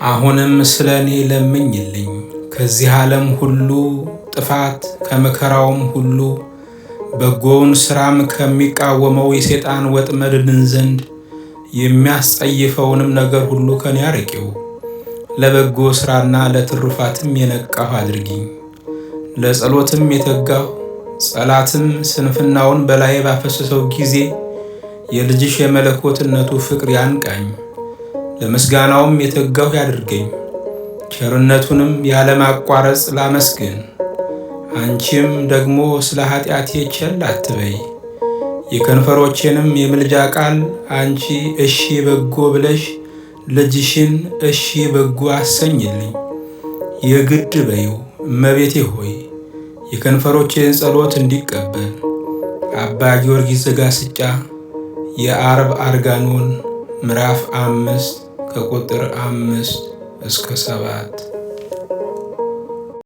አሁንም ስለ እኔ ለምኝልኝ። ከዚህ ዓለም ሁሉ ጥፋት ከመከራውም ሁሉ በጎውን ሥራም ከሚቃወመው የሰይጣን ወጥመድ ድን ዘንድ የሚያስጸይፈውንም ነገር ሁሉ ከኔ አርቂው። ለበጎ ሥራና ለትሩፋትም የነቃሁ አድርጊኝ። ለጸሎትም የተጋሁ ጸላትም ስንፍናውን በላዬ ባፈሰሰው ጊዜ የልጅሽ የመለኮትነቱ ፍቅር ያንቃኝ፣ ለምስጋናውም የተጋሁ ያድርገኝ። ቸርነቱንም ያለማቋረጽ ላመስግን። አንቺም ደግሞ ስለ ኃጢአቴ ቸል አትበይ። የከንፈሮቼንም የምልጃ ቃል አንቺ እሺ በጎ ብለሽ ልጅሽን እሺ በጎ አሰኝልኝ። የግድ በይው እመቤቴ ሆይ የከንፈሮቼን ጸሎት እንዲቀበል። አባ ጊዮርጊስ ዘጋስጫ የዓርብ አርጋኖን ምዕራፍ 5 ከቁጥር 5 እስከ 7።